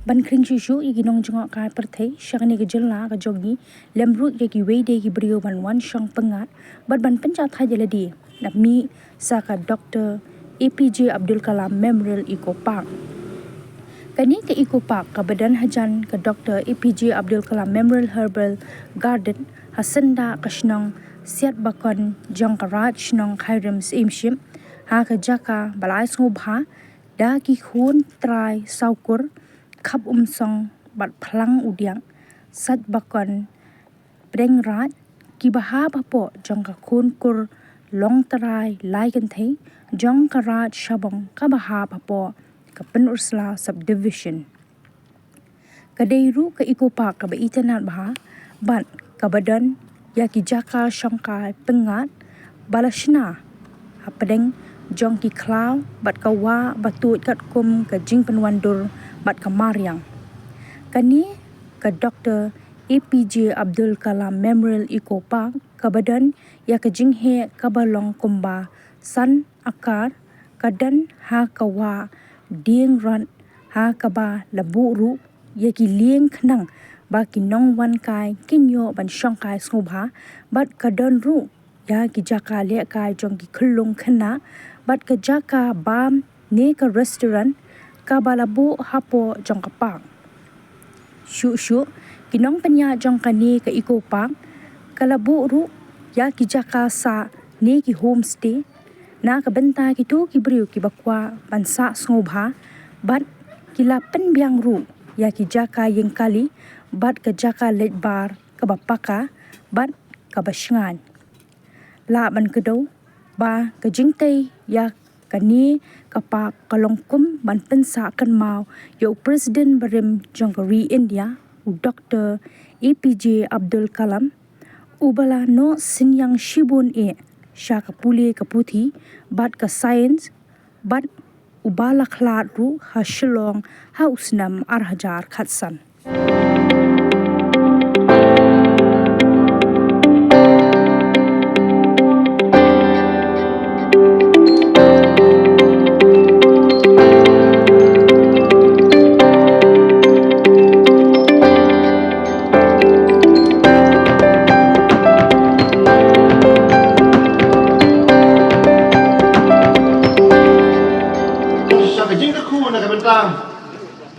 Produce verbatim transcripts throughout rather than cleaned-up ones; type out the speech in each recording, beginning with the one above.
Ban khring shuh shuh ïa ki nongjngohkai pyrthei sha kane ka jylla ka jong ngi, lem ruh ïa kiwei de ki briew ban wan shong pyngngad bad ban pynjah thait ïa lade, nap mih sa ka Doctor A P J Abdul Kalam Memorial Eco Park. Kane ka Eco Park kaba don hajan ka Doctor A P J Abdul Kalam Memorial Herbal Garden ha syndah ka shnong Siatbakon jong ka Raid Shnong Khyrim Syiemship, ha ka jaka ba la ai sngewbha da ki khun trai saw kur, Khap Umsong bad Phlang Udiak, Saitbakon Pdeng Raid, kiba hap hapoh jong ka khun kur Longtrai Lai Kynthei jong ka Raid Shabong kaba hap hapoh ka Pynursla Subdivision. Ka dei ruh ka Eco Park kaba itynnad bha bad kaba don ïa ki jaka shongkai pyngngad ba la shna hapdeng jong ki khlaw bad ka wah ba tuid katkum ka jingpynwandur bad ka mariang. Kane ka Doctor A P J Abdul Kalam Memorial Eco Park kaba don ïa ka jingheh kaba long kumba san akar, ka don ha ka wah dieng rot, ha kaba la buh ruh ïa ki lieng khnang ba ki nongwan kai kin ïoh ban shongkai sngewbha, bad ka don ruh ïa ki jaka lehkai jong ki khyllung khynnah bad ka jaka bam ne ka restaurant kaba la buh hapoh jong ka park. Shuh shuh, ki nongpynïaid jong kane ka Eco Park ka la buh ruh ïa ki jaka sah ne ki homestay na ka bynta kito ki briew kiba kwah ban sah sngewbha, bad ki la pynbiang ruh ïa ki jaka ïeng kali bad ka jaka leit bar kaba paka bad kaba shngaiñ. Lah ban kdew ba ka jingtei ïa kane ka park ka long kum ban pynsah kynmaw ïa u President barim jong ka ri India, u Doctor A P J Abdul Kalam, uba la noh synñiang shibun eh sha ka pule ka puthi bad ka science, bad uba la khlad ruh ha Shillong ha u snem ar hajar khatsan. Sha ka jingkyrkhu na ka bynta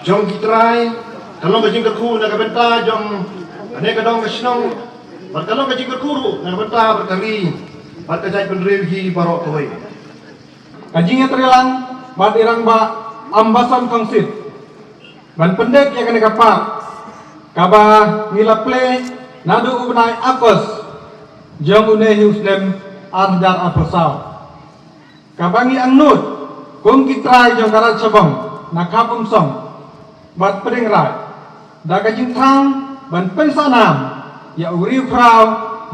jong ki trai, ka long ka jingkyrkhu na ka bynta jong kane ka dong ka shnong, bad ka long ka jingkyrkhu ruh na ka bynta bad ka ri bad ka jaitbynriew hi baroh kawei. Ka jingïatreilang bad i Rangbah Ambassador Council ban pyndep ïa kane ka park, kaba ngi la plie naduh u bnai August jong une hi u snem ar hajar arphew saw, kaba ngi angnud kum ki trai jong ka Raid Shabong na Khap Umsong bad Pdeng Raid, da ka jingthrang ban pynsah nam ïa u riewkhraw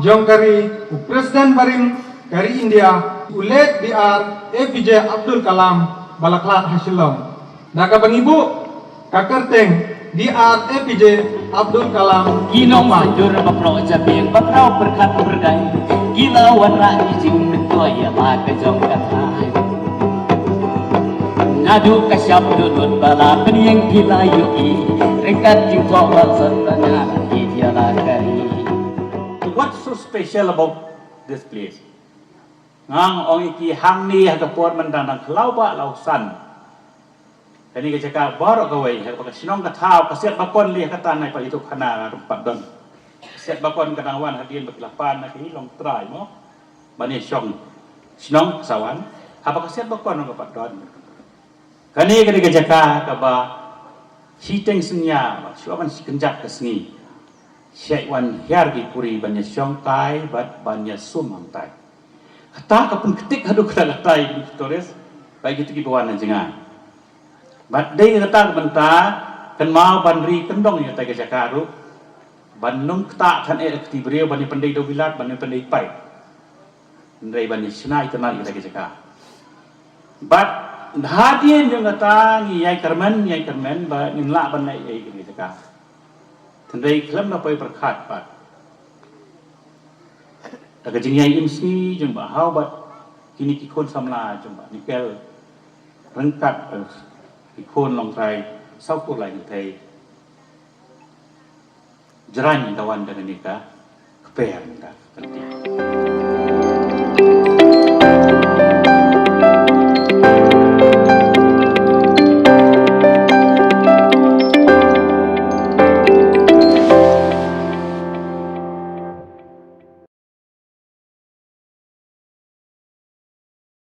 jong ka ri, u President barim ka ri India, u late D R A P J Abdul Kalam, ba la khlad ha Shillong. Da kaba ngi buh ka kyrteng D R A P J Abdul Kalam. Ki nong Saiñdur ba proh jabieng, ba proh pyrkhat pyrdaiñ, ki la wanrah ki jingmyntoi ïa la ka jong ka thaiñ. Naduh ka shap dudut ba la pynïeng ki la ïohi, ryngkat jingthoh ba sot ba nga la ïeit ïa la ka ri. What's so special about this place? Nga ong ïa ki hangne ha ka por mynta dang khlaw ba la u san. Kane ka jaka baroh kawei, ha kaba ka shnong ka thaw, ka Siatbakon lei ha kata, nai pat ïathuh khana ruh pat don. Ka Siatbakon ka dang wan hadien ba ki la pan na ka Longtrai mo, ban ïashong shnong ka sa wan, haba ka Siatbakon ruh ka pat don. Kane ka dei ka jaka kaba shiteng synñia, ba shu ban shi kynjat ka sngi, shait wan hiar ki puri ban ïashongkai bad ban ïasum hangtai. Kata ka pynktik haduh kata katai ki tourist, ba kito kiba wan na jngai. Bad dei kata ka bynta, kynmaw ban ri kyndong ïa kata ka jaka ruh, ban nym ktah than eh da ka kti briew, ban ïa pyndei da u bilat, ban ïa pyndei paip. Hynrei ban ïa shna itynnad ïa kata ka jaka. Bad hadien jong kata ngi ïai kyrmen, ngi ïai kyrmen ba ngin lah ban leh ïa kata ka jaka. Hynrei khlem da poi pyrkhat pat, da ka jingïai im sngi jong Bah Haw bad kine ki khun samla jong Bah Nikel, ryngkat, eh, ki khun Longtrai Sawphew lai kynthei Jraiñ da wan da kane ka kper mynta ka kynthei.